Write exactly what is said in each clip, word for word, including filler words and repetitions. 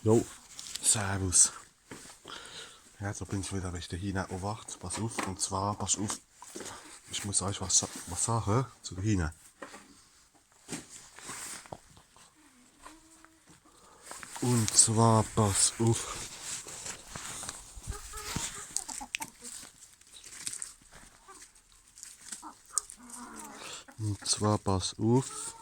Jo, servus. Ja, do bin ich widder bei de Hiehner. Owacht, pass uff, un zwar, pass uff, ich muss eich was, sa- was sage zu de Hiehner. Un zwar, pass uff. Un zwar, pass uff.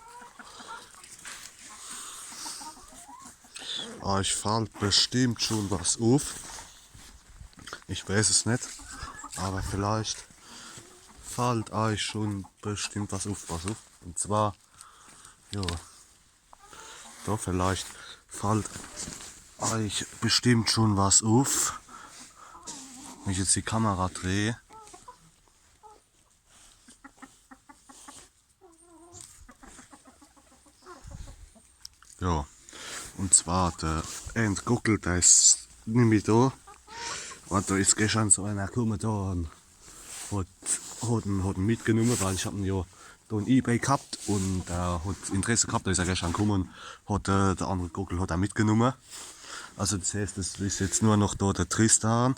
Eich fallt bestimmt schun was uff. Ich weeß es net, awwer vielleicht fallt eich schun bestimmt was uff. Pass uff. Un zwar, jo, do vielleicht fallt eich bestimmt schun was uff, wenn ich jetzt die Kamera dreh. Jo. Un zwar de ääne Gockel, der is nimmi do. Un do is geschdern so ääner kumme do un hot, hot en, hot en mitgenumme, weil ich hab en jo do in eBay gehabt un der hot Interesse gehabt, do is er geschdern kumme un hot, äh, de annere Gockel hot er mitgenumme. Also des heeßt, es is jetzt nur noch do de Tristan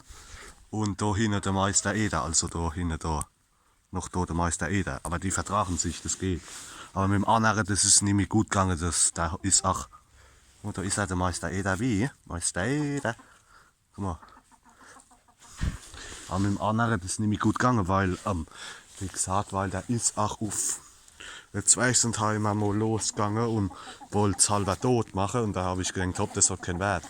un do hinne de Meister Eder, also do hinne do. Noch do de Meister Eder. Awwer die verdrage sich, des geht. Awwer mit em annere, des is nimmi gut gange, des, do is ach, un do is er, de Meister Eder, wie? Meister Eder. Guck mol. Awwer mit em annere, des is nimmi gut gange, weil, ähm, wie gesaat, weil der is ach uff de Zwergsundheimer mol losgange un wollt se halwer dot mache un do hab ich gedenkt, hopp, des hot kee Wert.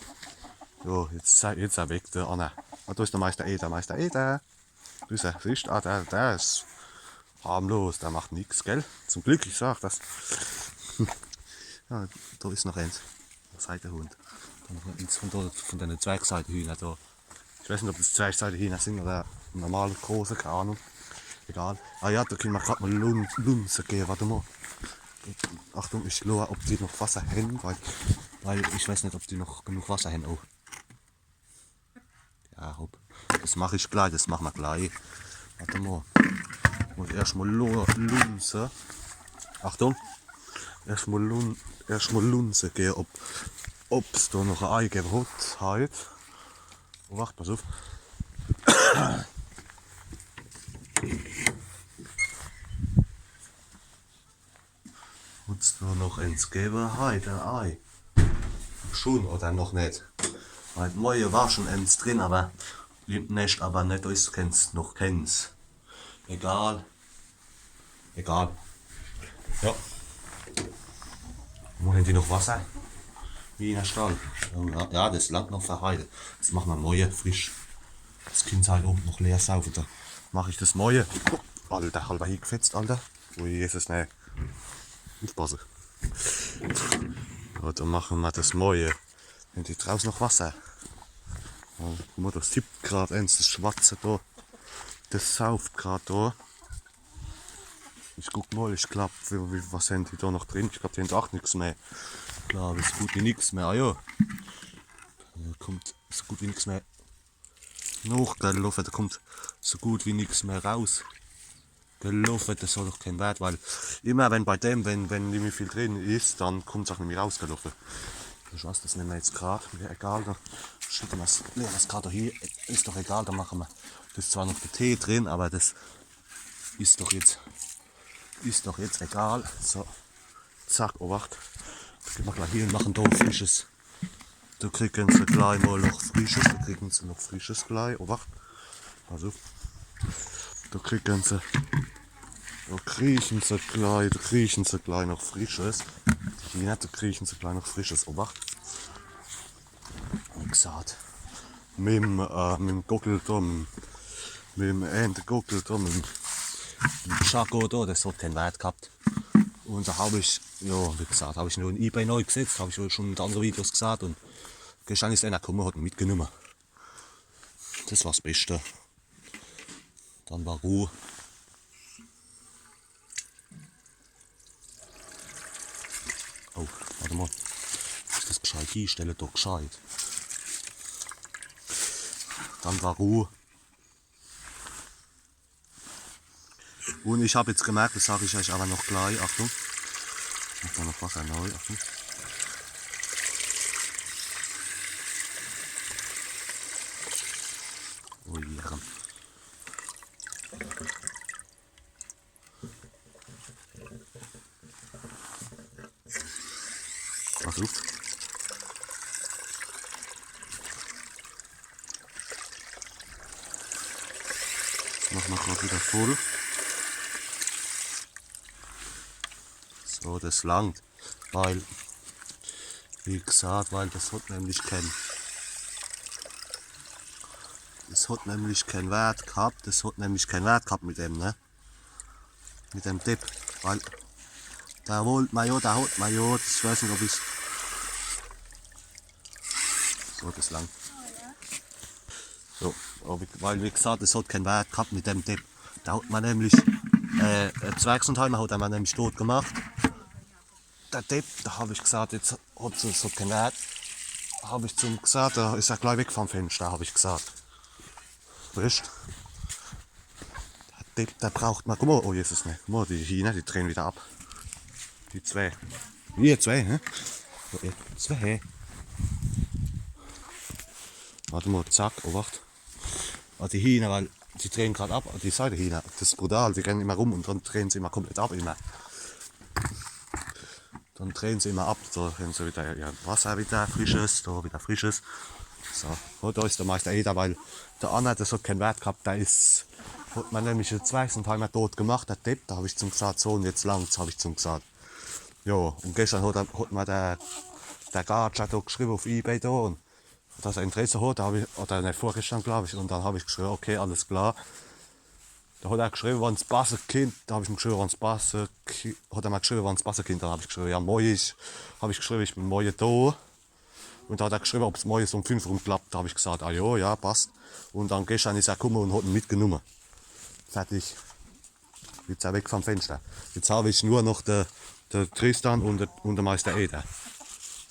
So, jetzt, jetzt is er weg, de anner. Un do is de Meister Eder, Meister Eder. Siehscht, siehscht, ah, der, der is harmlos, der macht nix, gell? Zum Glück, ich sag des. Ja, do is noch eens. Seidehund. Do noch eens vun, do, vun dene Zwergseidehiener do. Ich weeß net, ob des Zwergseidehiener sin odder normale große, kee Ahnung. Egal. Ah ja, do kenne mer grad mol lun-, lunse gehe, wart mol. Achtung, ich schau, ob die noch Wasser hän, weil, weil ich weeß net, ob die noch genug Wasser hän. Oh. Ja, hopp. Des mach ich glei, des mache mer glei. Wart mol. Muss erscht mol lo-, lunse. Achtung. Erscht mol lun-, erscht mol lunse gehe, ob, ob's do noch e Ei gewwe hot heit. Oh, wart, pass uff. Hot's do noch eens gewwe heit, e Ei? Schun odder noch net? Heit Morje war schun eens drin, awwer im Nescht, awwer net, do is keens, noch keens. Egal. Egal. Ja. Wo hän die noch Wasser? Wie in de Stall. Ja, ja, des langt noch fer heit. Des mache mer morje frisch. Des Kind heit Owend noch leer saufe, do mach ich des morje. Oh, Alter, halwer hiegefetzt, Alter. Oh Jesus, nee. Uffpasse. Jo, do mache mer des morje. Hän die drauß noch Wasser? Jo, guck mol, des tippt grad eens, des Schwarze do. Des sauft grad do. Ich guck mol, ich glaab, wie, wie, was hän die do noch drin? Ich glaab, die hän ach nix mehr. Glaab, is so gut wie nix mehr. Ah jo. Do kummt so gut wie nix mehr. Noch geloffe, do kummt so gut wie nix mehr raus. Geloffe, des hot doch kee Wert, weil immer wenn bei dem, wenn, wenn nimmi viel drin is, dann kummt's ach nimmi raus, geloffe. Ich weeß, des nemme mer jetzt grad, mir egal, do schütte mer's, leere mer's grad do hie, is doch egal, do mache mer. Do is zwar noch de Tee drin, awwer des is doch jetzt, is doch jetzt egal. So, zack, Owacht. Do gehn mer glei hie un mache do Frisches. Do kriegen se glei mol noch Frisches, do kriegen se noch Frisches glei. Owacht. Also, do kriegen se, do kriegen se glei, do kriegen se glei noch Frisches. Die Hiehner, do kriegen se glei noch Frisches. Owacht. Wie gesaat, mit em, äh, mit em Gockel do, mit em ääne Gockel do, mit em, mit em Chaco do, des hot kee Wert gehabt. Un do hab ich, jo, wie gesaat, hab ich en in eBay nei gesetzt, hab ich schun in annere Videos gesaat un geschdern is ääner kumme, hot en mitgenumme. Des war's Beschte. Dann war Ruh. Oh, wart mol. Muss des gescheit hiestelle, doch gescheit. Dann war Ruh. Un ich hab jetzt gemerkt, des sag ich eich awwer noch glei, Achtung. Mache mer noch Wasser nei, Achtung. Pass uff. Mach mer grad widder voll. So, des langt. Weil, wie gesaat, weil des hot nämlich kee, des hot nämlich kee Wert gehabt, des hot nämlich kee Wert gehabt mit dem, ne? Mit dem Depp. Weil, do wollt mer jo, do hot mer jo, des, ich weeß net, ob ich's. So, des langt. So, awwer wie, weil, wie gesaat, des hot kee Wert gehabt mit dem Depp. Do hot mer nämlich, äh, e Zwergsundheimer hot mer nämlich dot gemacht. De Depp, do hab ich gesaat, jetzt hot, des hot kee Wert. Hab ich zum gesaat, do is er glei weg vum Fenschter, hab ich gesaat. Weescht? De Depp, do braucht mer, guck mol, oh Jesus, ne, guck mol, die Hinner, die drehn widder ab. Die zwee. Hier, zwee, hä? So, ey, zwee, hä? Wart mol, zack, oh, wart. Ah, die Hinner, weil die drehn grad ab, die Seidehinner. Des is brutal, die rennen immer rum un dann drehn se immer komplett ab, immer. Dann drehn se immer ab, do hen se widder ihr Wasser, widder frisches, do widder frisches. So, hot eich de Meister Eder, weil de anner, des hot kee Wert gehabt, do is, hot mer nämlich e Zwergsundheimer dot gemacht, de Depp, do hab ich zum gesaat, so, un jetzt langt's, hab ich zum gesaat. Jo, un geschtern hot, hot mer de, de Gartscher do geschriwwe uff eBay do, un dass er Interesse hot, do hab ich, oder ne, vorgeschtern, glaab ich, un dann hab ich geschriwwe, okay, alles klar. Do hot er geschriwwe, wann's basse kinnt, do hab ich em geschriwwe, wann's basse ki-, hot er mer geschriwwe, wann's basse kinnt, dann hab ich geschriwwe, jo, moie, ich, hab ich geschriwwe, ich bin moie do. Un do hot er geschriwwe, ob's moie um fünf rum klappt, do hab ich gesaat, ah jo, jo, passt. Un dann geschtern is er kumme un hot en mitgenumme. Fertig. Jetzt is er weg vum Fenschter. Jetzt hab ich nur noch de, de Tristan un de, un de Meister Eder.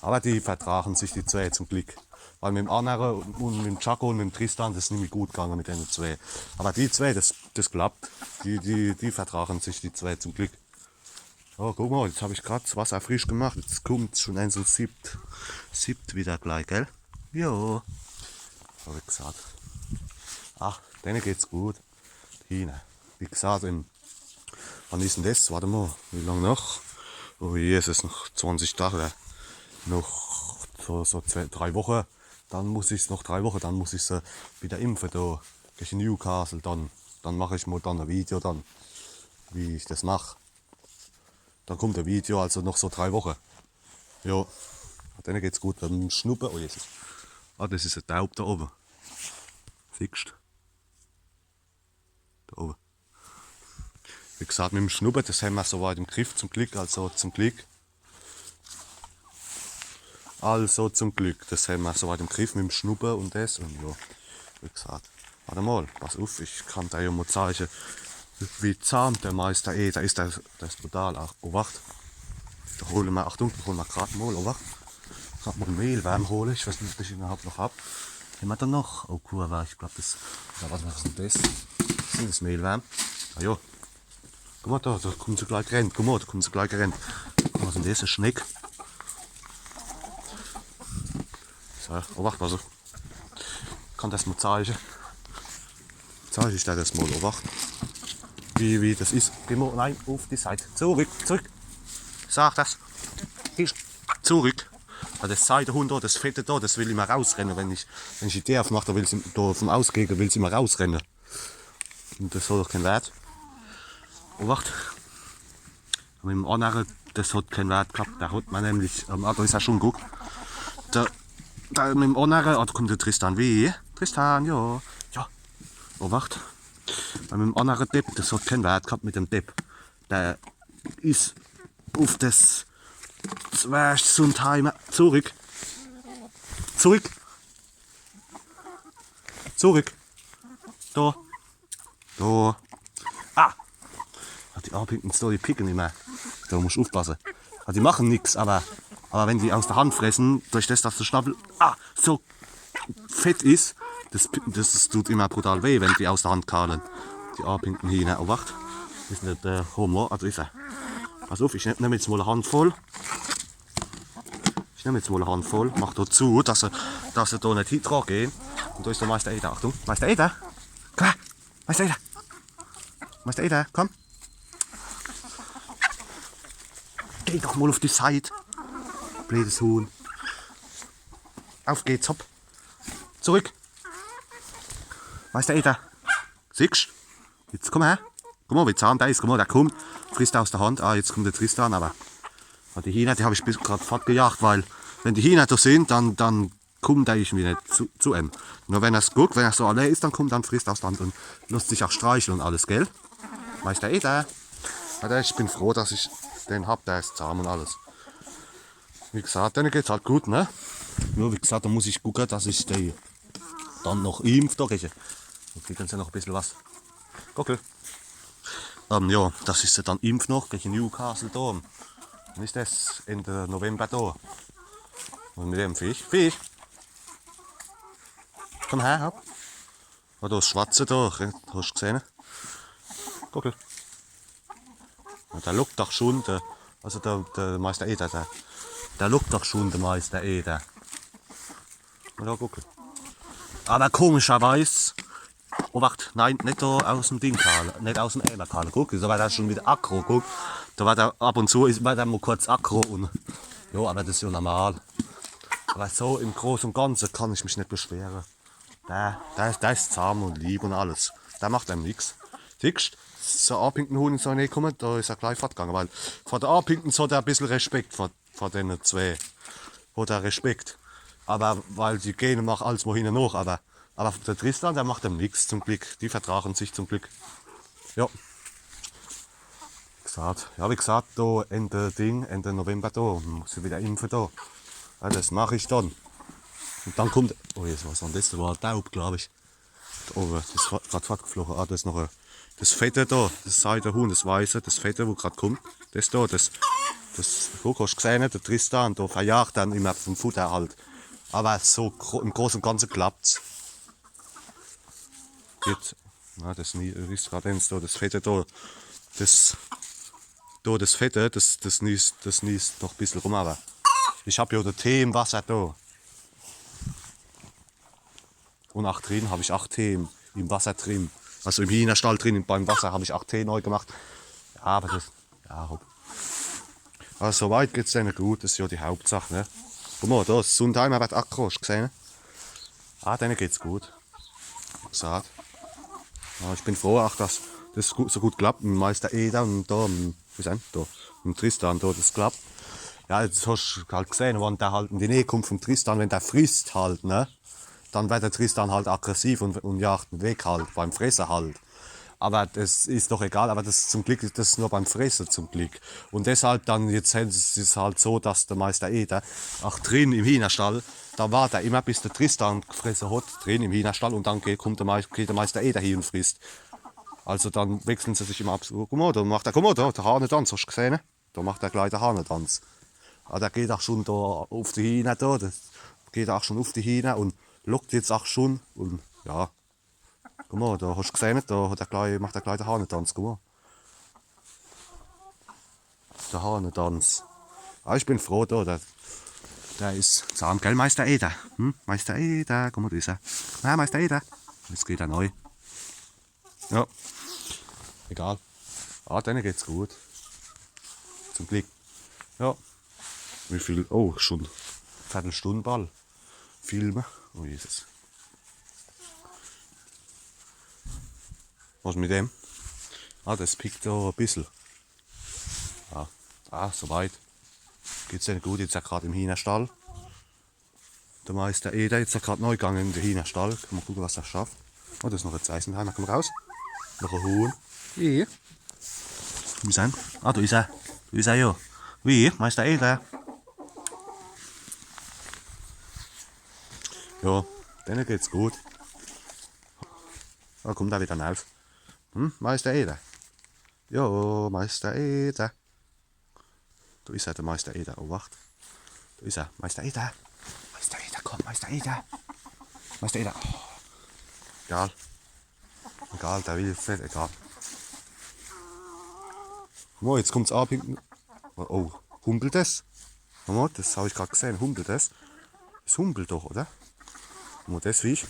Awwer die vertragen sich, die zwee, zum Glick. Weil mit em annere un, un mit em Chaco un mit em Tristan, des is nimmi gut gange mit denne zwee. Awwer die zwee, des, des klappt. Die, die, die vertragen sich, die zwee, zum Glick. Oh, guck mol, jetzt hab ich grad des Wasser frisch gemacht. Jetzt kummt schun eens un sippt, sippt widder glei, gell? Jo. Hab ich gesaat. Ach, denne geht's gut. Hinner. Wie gesaat, im, wann is dann des? Wart mol, wie lang noch? Oh Jesus, noch zwanzig Dach, jo. Noch so, so zwee, drei Woche. Dann muss ich's, noch drei Woche, dann muss ich se widder impfe, do, gege Newcastle. Dann, dann mach ich mol dann e Video, dann, wie ich des mach. Dann kummt e Video, also noch so drei Woche. Jo, denne geht's gut. Mit em Schnuppe, oh Jesus. Ah, des is e Daub do owwe. Siehscht? Do owwe. Wie gesaat, mit em Schnuppe, des hen mer so weit im Griff, zum Glick, also zum Glick. Also zum Glick, des hen mer so weit im Griff mit em Schnuppe un des un jo, wie gesaat. Wart mol, pass uff, ich kann der jo mol zeige, wie zahm de Meister Eder is. Des, des is brutal. Ach, Owacht. Do hole mer, Achtung, do hole mer grad mol, Owacht. Grad mol Mehlwärm hole, ich weeß net, ob ich iwwerhaupt noch hab. Hen mer dann noch? Oh, Kurwa, ich glaab, des, jo, was is dann des? Sin des Mehlwärm? Ah jo. Guck mol do, do kummt se glei gerennt. Guck mol, do kummt se glei gerennt. Was is dann des? E Schneck. So, Owacht, also. Kann des mol zeige. Zeig ich der des mol, Owacht. Wie, wie des is. Geh mol, nein, uff die Seit. Zurick, zurick. Sag des. Geh zurick. Weil des Seidehund do, des Fette do, des will immer rausrenne, wenn ich, wenn ich die Deer uffmach, do will's im-, do vum Ausgege will's immer rausrenne. Un des hot doch kee Wert. Owacht. Mit em annere, des hot kee Wert gehabt. Do hot mer nämlich, ähm, ah, do is er schun, guck. Do, do mit em annere, ah, do kummt de Tristan. Wie? Tristan, jo. Jo. Owacht. Weil mit em annere Depp, des hot kee Wert gehabt mit dem Depp. Der is uff des Zwergsundheimer. Zurick. Zurick. Zurick. Do. Do. Ah! Ah, die Orpingtons do, die picke immer. Do muss ich uffpasse. Ah, die mache nix, awwer, awwer wenn die aus de Hand fresse, durch des, dass de Schnawwel, ah, so fett is, des, des, des dut immer brutal weh, wenn die aus de Hand kahle. Die Orpington-Hinner. Owacht. Is net de Homo, also is er. Pass uff, ich nemm, nemm jetzt mol e Handvoll. Ich nemm jetzt mol e Handvoll, mach do zu, dass se, dass se do net hie dra gehn. Un do is de Meister Eder. Achtung, Meister Eder! Meister Eder! Meister Eder, komm! Geh doch mol uff die Seit! Bleedes Huhn! Uff geht's, hopp! Zurück! Meister Eder! Siehscht? Jetzt komm her! Guck mol, wie zahm der is. Guck mol, der kummt, frisst aus de Hand. Ah, jetzt kummt de Tristan, awwer die Hiehner, die hab ich bis grad fortgejagt, weil wenn die Hiehner do sin, dann, dann kummt der irgendwie net zu, zu em. Nur wenn er's guckt, wenn er so allee is, dann kummt er un frisst aus de Hand un losst sich ach streichle un alles, gell? Meister Eder. Alter, ich bin froh, dass ich den hab, der is zahm un alles. Wie gesagt, denne geht's halt gut, ne? Nur wie gesagt, do muss ich gucke, dass ich die dann noch impf, do gege. Do kriegen se noch e bissel was. Gockel. Ähm, jo, dass ich se dann impf noch gege Newcastle do. Wann is des? Ende November do. Un mit dem Viech. Viech! Komm her, hopp. Oh, des Schwarze do, gell? Hoscht gesehn? Gockel. Ja, der lockt doch schun, der, also der, de Meister Eder, der, der lockt doch schun, de Meister Eder. Oder gucke. Awwer komischerweis, oh, wart, nein, net do aus em Ding, Karl, net aus em Ämer, Karl. Guck, so war der schun widder aggro, guck. Do war der ab un zu, is, war der mol kurz aggro un, jo, awwer des is jo normal. Awwer so im Große un Ganze kann ich mich net beschwere. Der, der is, der is zahm un lieb un alles. Der macht em nix. Siehscht, so Orpington-Huhn in sei Näh kumme, do is er glei fortgange, weil vor de Orpingtons hot er e bissel Respekt vor, vor denne zwee. Hot er Respekt. Awwer weil die gehn mol als mol hinne noch, awwer, awwer de Tristan, der macht em nix, zum Glick. Die vertragen sich zum Glick. Jo. Wie gesagt, ja, wie gesagt, do Ende Ding, Ende November do, muss ich widder impfe do. Ja, des mach ich dann. Un dann kummt, oh, jetzt, was war dann des? Des war e Daub, glaab ich. Oh, des is grad fortgefloge. Ah, des is noch e, des Fette do, des Seidehuhn, des Weiße, des Fette, wo grad kummt. Des do, des, des, guck, hoscht gesehn, de Tristan, do verjagt dann immer vum Futter halt. Awwer so gro-, im Große un Ganze klappt's. Jetzt, na, des nie-, is grad eens do, des Fette do, des, do, des Fette, des, des niest, des niest noch e bissel rum, awwer ich hab jo de Tee im Wasser do. Un ach drin hab ich ach Tee im, im Wasser drin. Also im Hiehnerstall drin, beim Wasser hab ich ach Tee nei gemacht. Ja, awwer des, ja, hopp. Also so weit geht's denne gut, des is jo die Hauptsach, ne? Guck mol, do, Sundheimer werd aggro, hoscht gesehn? Ah, denne geht's gut. Wie gesagt. Ja, ich bin froh, ach, dass des gu-, so gut klappt mit Meister Eder un do, ähm, wie is er? Do, mit Tristan, do, des klappt. Ja, jetzt hoscht halt gesehn, wann der halt in die Näh kummt vum Tristan, wenn der frisst halt, ne? Dann werd de Tristan halt aggressiv un, un jagt en weg halt, beim Fresse halt. Awwer des is doch egal, awwer des zum Glick, des is nur beim Fresse zum Glick. Un deshalb dann, jetzt is es halt so, dass de Meister Eder, ach drin im Hiehnerstall, do wart er immer, bis de Tristan gfresse hot, drin im Hiehnerstall, un dann geht, kummt de Mei-, geht de Meister Eder hie un frisst. Also dann wechseln se sich immer ab. So, guck mol, do macht er, guck mol, do, de Hahnedanz, hoscht gesehn, ne? Do macht er glei de Hahnedanz. Ah, der geht ach schun do uff die Hiehner do, des geht ach schun uff die Hiehner un lockt jetzt ach schun un, ja. Guck mol, do hoscht gesehn, do hot er glei, macht er glei de Hahnedanz, guck mol. De Hahnedanz. Ah, ich bin froh, do, der, der is zahm, gell, Meister Eder? Hm? Meister Eder, guck mol, do is er. Na, Meister Eder. Jetzt geht er nei. Ja. Egal. Ah, denne geht's gut. Zum Glick. Ja. Wie viel? Oh, schun Vertelstunn ball. Filme. Oh Jesus. Was mit dem? Ah, des pickt do e bissel. Ja. Ah, so weit. Geht's denne gut? Jetzt is er grad im Hiehnerstall. De Meister Eder, jetzt is er grad nei gange in de Hiehnerstall. Mol gucke, was er schafft. Oh, do is noch e Seisenheimer, komm raus. Noch e Huhn. Wie? Wo is er? Ah, do is er. Do is er, jo. Wie? Meister Eder? Jo, denne geht's gut. Do kummt er widder raus. Hm? Meister Eder? Jo, Meister Eder. Do is er, de Meister Eder. Oh, wart. Do is er. Meister Eder. Meister Eder, komm, Meister Eder. Meister Eder. Oh. Egal. Egal, der will jetzt net, egal. Guck mol, jetzt kummt's ab hinten. Oh, humpelt des? Guck mol, des hab ich grad gesehn. Humpelt des? Es humpelt doch, oder? Guck mol, des Viech.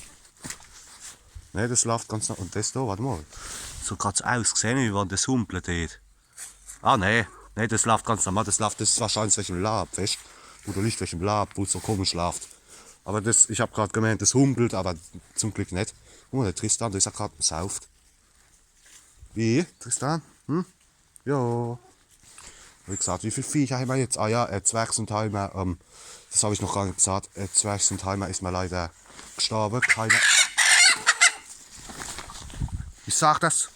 Ne, das laaft ganz no-, und das do, wart mol. So grad so ausgesehn, wie wann das humpelt dät. Ah, ne. Ne, das laaft ganz normal. Das laaft, das is wahrscheinlich wegem Laab, weescht? Wo do liegt wegem Laab, wo so komisch laaft. Awwer das, ich hab grad gemeent, das humpelt, awwer zum Glück net. Guck mol, de Tristan, der is jo grad am Sauft. Wie, Tristan? Hm? Jo. Wie gesagt, wie viel Viecher hämmer jetzt? Ah ja, äh, Zwergsundheimer, ähm, das hab ich noch gar net gesagt. Äh, Zwergsundheimer is mer leider gestorbe. Keiner. Ich sag das.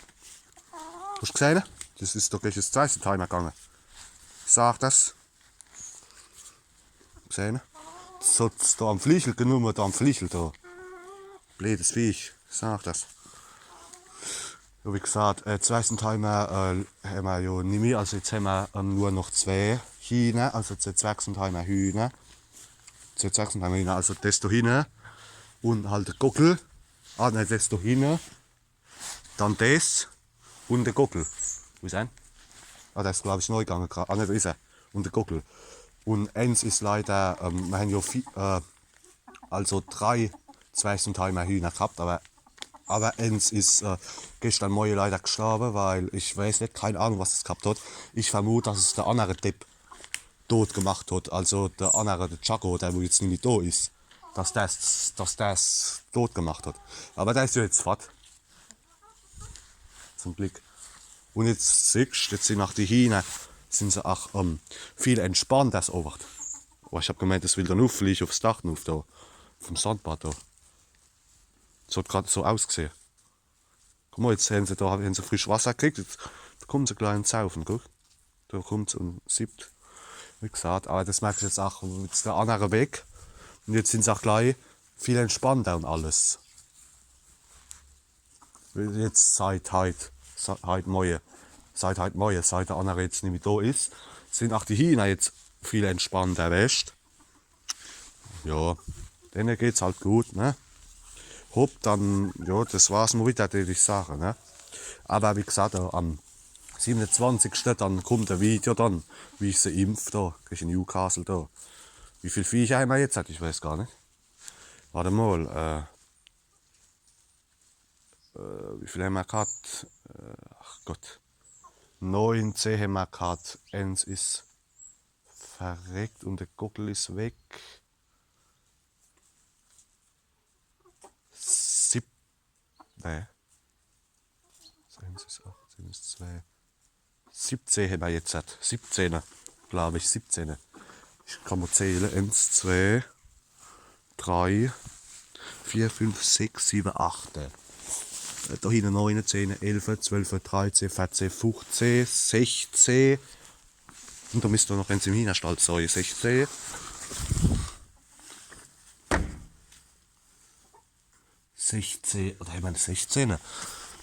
Hoscht gesehn? Das is doch gleich das Zwergsundheimer gange. Ich sag das. Gesehn? Das hot's do am Fliechel genumme, do am Fliechel do. Bleedes Viech, ich sag das. Jo, wie gesagt, äh, Zwergsundheimer, äh, hämmer jo nimmi, also jetzt hämmer, ähm, nur noch zwee Hiener, also zwee Zwergsundheimer Hiener. Zwee Zwergsundheimer Hiener, also das do hinne und halt de Gockel. Ah, ne, das do hinne. Dann das und de Gockel. Wo is er? Ah, der is, glaab ich, nei gange grad. Ah, ne, do is er. Und de Gockel. Und ens is leider, ähm, mer hän jo vi-, äh, also drei Zwergsundheimer Hiener gehabt, awwer, awwer ens is, äh, geschtern Morje leider gestorbe, weil ich weeß net, kein Ahnung, was es gehabt hot. Ich vermut, dass es de annere Depp dot gemacht hot. Also de annere, de Chaco, der wo jetzt nimmi do is. Dass der's, dass der's dot gemacht hot. Awwer der is jo jetzt fort. Zum Glück. Und jetzt siehscht, jetzt sin ach die Hiener, sin se ach, ähm, viel entspannter, so, Obacht. Oh, ich hab gemeent, das will dann uffliege uffs Dach nuff do. Vum Sandbad do. Das hot grad so ausgesehe. Guck mol, jetzt hän se do, hän se frisch Wasser gekriegt, jetzt kummen se glei ins Saufe, guck. Do kummt's und sippt. Wie gesagt, awwer das merkscht jetzt ach, jetzt de annere weg. Und jetzt sin se ach glei viel entspannter und alles. Jetzt seit heit, se-, heit Morje, seit heit Morje, seit de annere jetzt nimmi do is, sin ach die Hiener jetzt viel entspannter, weescht? Jo, denne geht's halt gut, ne? Hopp, dann, jo, das war's mol widder, dät ich sage, ne? Awwer wie gesagt, äh, am siebenundzwanzigste, dann kummt de Video dann, wie ich se impf do, gege Newcastle do. Wie viel Viecher hämmer jetzt? Ich weeß gar net. Wart mol, äh, äh, wie viel hämmer gehat? Äh, ach Gott. Neunzeh hämmer gehat. Ens is verreckt und de Gockel is weg. Sieb-, ne. Eens is acht, eens is zwee. Siebzeh hämmer jetzt. Siebzehne, glaab ich, siebzehne. Ich kann mol zähle. Eens, zwee, drei, vier, fünf, sechs, siwwe, achte. Äh, do hinne neune, zehne, elfe, zwölfe, dreizeh, verzeh, fuchzeh, sechzeh. Und do misst noch eens im Hienerstall sei, sechzeh. Sechzeh, oder ich mein sechzehne.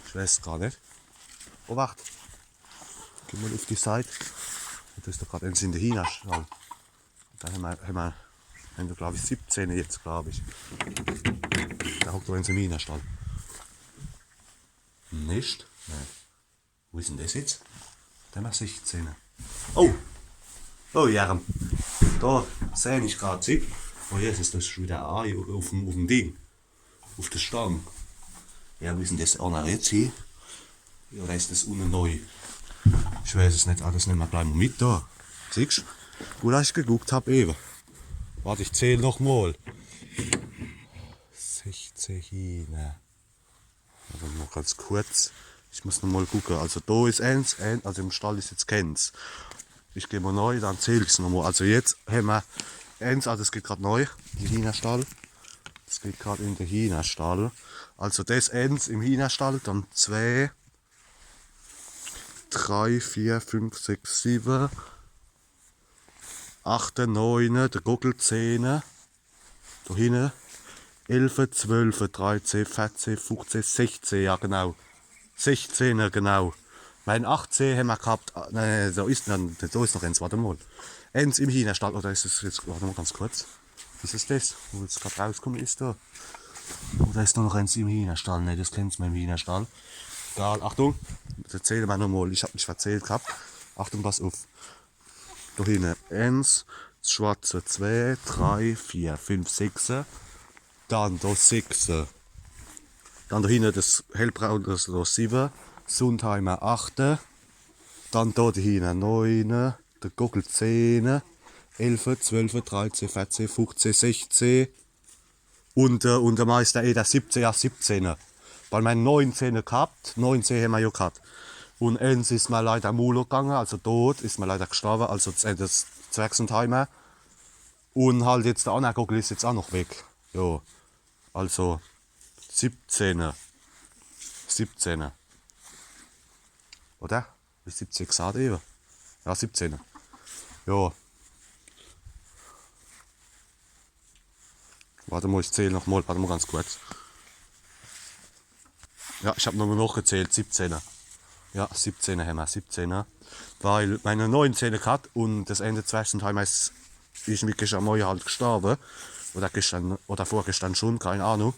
Ich weeß gar net. Obacht. Geh mol uff die Seit. Do is doch grad eens in de Hienerstall. Do hämmer, hämmer, hän mer, glaab ich, siebzehne jetzt, glaab ich. Do hockt doch eens im Hienerstall. Net? Nee. Wo is dann des jetzt? Do hämmer sechzehne. Oh! Oh, Jerem. Do seh ich grad, siehscht? Oh, jetzt is des schun widder a, uff dem, uff dem Ding. Uff de Stang. Ja, wo is dann des annere jetzt hie? Ja, do is des unne nei. Ich weeß es net, ah, des nemme mer glei mol mit do. Siehscht? Gut, dass ich geguckt hab ewe. Wart, ich zähl noch mol. Sechzeh Hiener. Also noch ganz kurz. Ich muss noch mol gucke. Also do is eens, eens, also im Stall is jetzt keens. Ich geh mol nei, dann zähl ich's noch mol. Also jetzt hämmer eens, ah, des geht grad nei, de Hienerstall. Des geht grad in de Hienerstall. Also des eens im Hienerstall, dann zwee, drei, vier, fünf, sechs, siwwe, achte, neune, de Gockel zehne. Do hinne. Elfe, zwölfe, dreizeh, verzeh, fuchzeh, sechzeh, ja genau. Sechzehne, genau. Mein achtzeh hämmer gehabt. Ah, nee, nee, do is dann, do is noch eens, wart mol. Eens im Hienerstall, oder is es jetzt, wart mol ganz kurz. Is es des, wo jetzt grad rauskumme is do? Oder is do noch eens im Hienerstall? Nee, des kennt's mer im Hienerstall. Egal, Achtung, des zähle mer noch mol. Ich hab mich verzählt gehabt. Achtung, pass uff. Do hinne eens, des schwarze zwee, drei, vier, fünf, sechse. Dann do sechse. Dann do hinne das hellbraune, das, das siwwe, Sundheimer achte. Dann do hinne neune, de Gockel zehne, elfe, zwölfe, dreizeh, verzeh, fuchzeh, sechzeh. Un, äh, un de Meister Eder siebzeh, ja, siebzehne. Weil mer neunzehne gehabt, neunzeh hämmer jo gehabt. Un eens is mer leider molo gange, also dot, is mer leider gestorwe, also z-, äh, das Zwergsundheimer. Un halt jetzt de anner Gockel is jetzt aa noch weg. Jo, also siebzehne. Siebzehne. Oder? Hab ich siebzeh gesaat ewe? Ja, siebzehne. Jo. Wart emol, ich zähl noch mol, wart emol ganz kurz. Ja, ich hab nur noch gezählt, siebzehne. Ja, siebzehne hämmer, siebzehne. Weil mer neunzehne gehabt un das ääne Zwergsundheimer is irgendwie geschtern Morje halt gestorwe. Oder geschtern, oder vorgeschtern schun, kee Ahnung.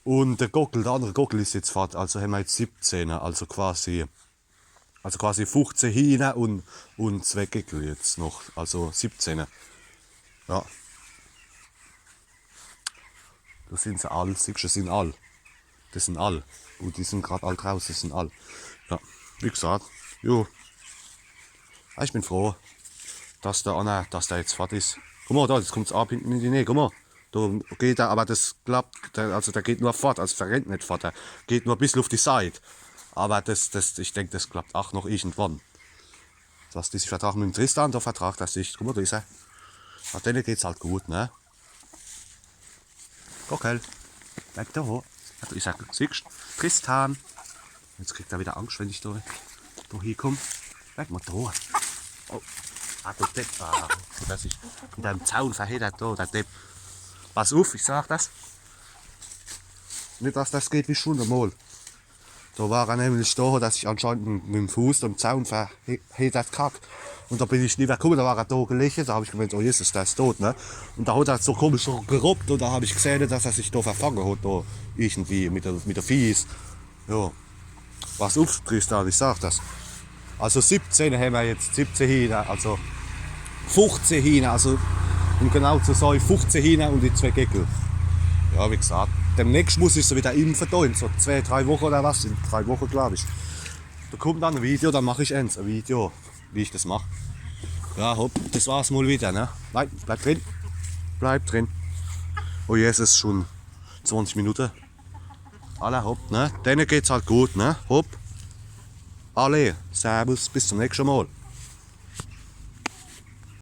Un de Gockel, de annere Gockel is jetzt fort, also hämmer jetzt siebzehne, also quasi, also quasi fuchzeh Hinner un, un zwee Geckel jetzt noch, also siebzehne. Ja. Do sin se all, siehscht, das sin all. Das sin all. Un die sin grad all drauß, das sin all. Ja, wie gesaat, jo. Ja, ich bin froh, dass der anner, dass der jetzt fort is. Guck mol, do, jetzt kummt's ab hinne in die Näh, guck mol. Do geht er, awwer das klappt, der, also der geht nur fort, also der rennt net fort, der geht nur e bissel uff die Seit. Awwer das, das, ich denk, das klappt aa noch irgendwann. Dass die sich vertrage mit dem Tristan, do vertragt er sich. Guck mol, do is er. Ja, denne geht's halt gut, ne? Gockel, bleib do. Ja, do is er, siehscht? Tristan. Jetzt kriegt er widder Angscht, wenn ich do, do hie kumm. Bleib mol do. Oh. Ah, du Depp. Ah, dass ich in deim Zaun verheddert do, der Depp. Pass uff, ich sag das. Net, dass das geht wie schun emol. Do war er nämlich do, dass ich anscheinend mit, mit dem Fuß am Zaun verheddert gehabt. Un do bin ich niwwer kumme, do war er do gelege, do hab ich gemeent, oh Jesus, der is dot, ne? Un do hat er so komisch so gerobbt un do hab ich gesehe, dass er sich do verfange hat, do irgendwie mit de, mit de Fieß. Jo. Pass uff, Tristan, ich sag das. Also siebzehne hämmer jetzt, siebzeh Hinner, also fuchzeh Hinner, also um genau zu sei, fuchzeh Hinner un die zwee Geckel. Ja, wie gesaat, demnächscht muss ich se widder impfe, do in so zwee, drei Woche oder was, in drei Woche, glaab ich. Do kummt dann e Video, dann mach ich eens, e Video, wie ich das mach. Ja, hopp, das war's mol widder, ne? Nein, bleib drin. Bleib drin. Oh Jesus, schun zwanzig Minutte. Alla hopp, ne? Denne geht's halt gut, ne? Hopp. Alla, servus, bis zum nächschte Mol.